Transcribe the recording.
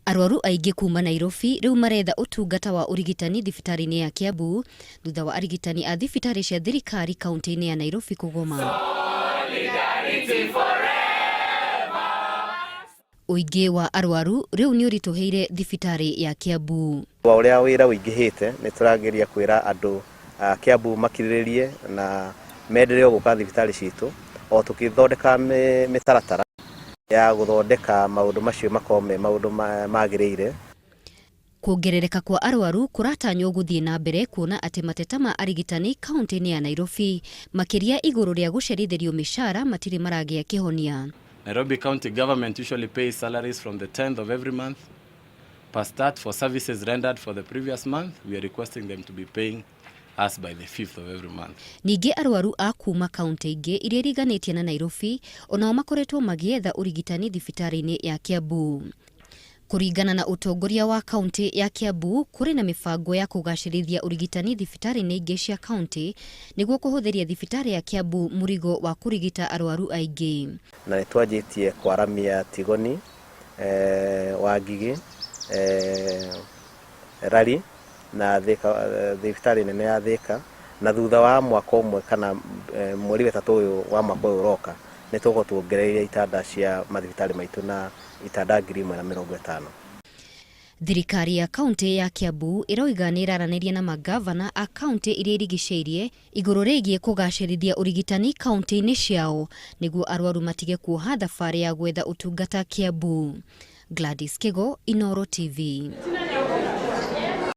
Arwaru aingĩ kuma Nairobi rĩu maretha ũtungata wa ũrigitani thibitarĩ-inĩ ya Kiambu thutha wa arigitani a thibitarĩ cia thirikari kaunti-inĩ ya Nairobi kũgoma. Ũingĩ wa arwaru rĩu nĩ ũritũhĩire thibitarĩ ya Kiambu. Wa ũrĩa wĩra ũingĩhĩte nĩ tũrageria kwĩra andũ a Kiambu makirĩrĩrie na mendelee gũka thibitarĩ citũ o tũkĩthondeka mĩtaratara ya gũthondeka maũndũ macio makorwo me maũndũ magĩrĩire. Kuongerereka kwa arwaru kũratanywo gũthiĩ na mbere kuona atĩ mateta ma arigitani kaunti-inĩ ya Nairobi makĩria igũrũ rĩa gũcerithĩrio mĩcara matirĩ maragĩa kĩhonia. Nairobi County government usually pays salaries from the 10th of every month. Per start for services rendered for the previous month, we are requesting them to be paying us by the 5th of every month. Ningĩ arwaru a kuma kaunti ingĩ iria iriganĩtie na Nairobi onao makoretwo magĩetha ũrigitani thibitarĩ-inĩ ya Kiambu. Kũringana na ũtongoria wa kaunti ya Kiambu, kũrĩ na mĩbango ya kũgacĩrithia ũrigitani thibitarĩ-inĩ ingĩ cia kaunti nĩguo kũhũthĩria thibitarĩ ya Kiambu mũrigo wa kũrigita arwaru aingĩ. Na nĩ twanjĩtie kwaramia Tigoni, Wangigĩ, Rari na Thika, thibitarĩ nene ya Thika, na thutha wa mwaka ũmwe kana mweri wetatũ ũyũ wa mwaka ũyũ ũroka nĩ tũgũkorwo tuongereire itanda cia mathibitarĩ maitũ na itanda 1,050. Thirikari ya kaunti ya Kiambu ĩroiga nĩ ĩraranĩria na magavana a kaunti iria irigicĩirie igũrũ rĩgiĩ kũgacĩrithia ũrigitani kaunti-inĩ ciao nĩguo arwaru matige kuoha thabarĩ ya gwetha ũtungata Kiambu. Gladys Kigo, Inooro TV.